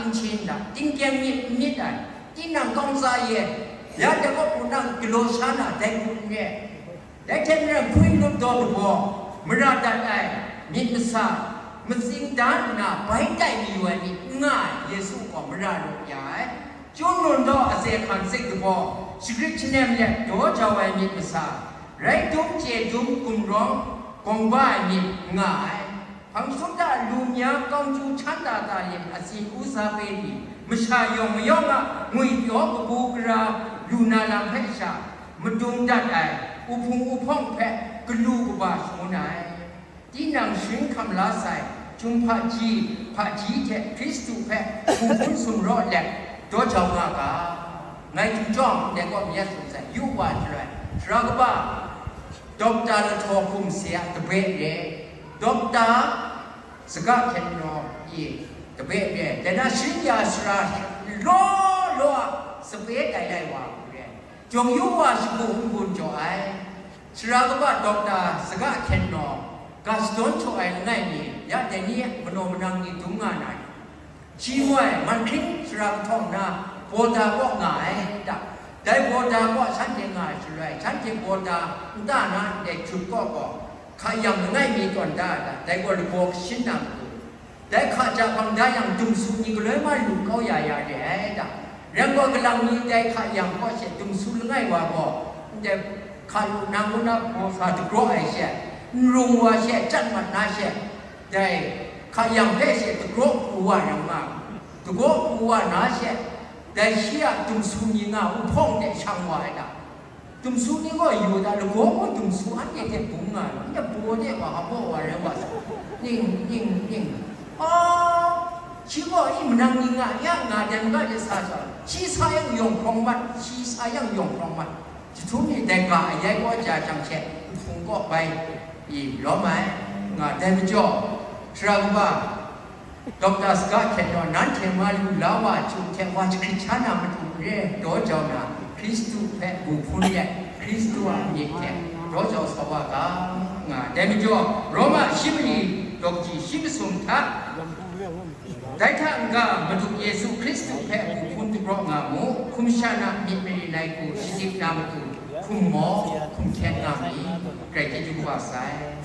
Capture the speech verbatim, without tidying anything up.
Hpang hte nna, tingkyang myit n myit ai, tinang kawng tsa ye, ya Yakob mung nang galaw sha na dai hku n re. Dai hte maren hpwi lup daw dabaw, mara dat ai myit masa, matsing da nna bai tai mayu ai myit n nga ai Yesu gaw mara lu ya ai. Chyum lun daw aze hkan tsik dabaw, shagrit shanem let daw jau ai myit masa, rai dum chye dum gumrawng gawng ba ai myit n nga ai. Hpang shut da lu mya kawng chyu chan da da yin atsin u za pe ni, masha yawng mayawng a ngwipyaw kabu gara lu na lam hpe sha, madung dat ai, uhpung uhpawng hpe galu kaba shangun ai. Tinang sharin hkam la sai, chyum hpaji, hpaji hte Hkristu hpe hpung hpun sumraw let daw jau nga ga, ngai htum chyawm ndai kaw myit tsun sai, yu wa jrai, sara kaba, Dokta Lahtaw Hkum Se a tabe re, Dokta Saga Hkyen Naw i tabe re, dai na sharin ya sara law law a sape tai lai wa hku re, jawng yu wa shagu n gun jaw ai. Sara kaba Dokta Saga Hkyen Naw, Gaston htaw ai langai mi, ya dai ni manaw manang ni dum nga na ni? Shi moi, man hkring sara kahtawng na, Bawda kaw nga ai da. Dai Bawda kaw shanhte nga ai shaloi, shanhte Bawda nta na ndai jut kaw gaw, hka yang langai mi tawn da ai da, dai gaw lagaw kashin na matu. Dai hka ja hpang da yang, dumsu ni galoi ma lu kau ya ya re ai da. Rai gaw, galang ni dai hka yang kaw she dumsu langai wa gaw, ndai hka lu nang ngu na baw sa dagraw ai she, n rung wa she, chyat mat na she, dai hka yang hpe she dagraw pru wa yang nga, dagraw pru wa na she, dai shi a dumsu ni nga uhpawng de shang wa ai da. Dumsu ni gaw yu da, lagaw gaw dumsu anhte hte bung nga ai, anhte baw de wa, hpa wa rai wa sa, ning, ning, ning, a, shi gaw i manang ni nga ya nga, dai maga de sa sa, shi sa yang yawng hprawng mat, shi sa yang yawng hprawng mat. Jahtum ni dai ga ayai kaw ja jang she, nhpung kaw bai i lawm ai, nga dai majaw, sara kaba, Dokta Saga Hkyen Naw, nanhte ma lu la wa chyu hte wa jahkrit sha na matu re daw jau na, Hkristu hpe bu hpun let, Hkristu a myit hte daw jau sa wa ga, nga dai majaw, Roma shi mali daw kaji shi masum hta, dai hta n-ga Madu Yesu Hkristu hpe bu hpun dagraw nga mu, hkum sha na myit mari lai hku shadik na matu hkum maw, hkum hkyen nga mi, grai chyeju kaba sai.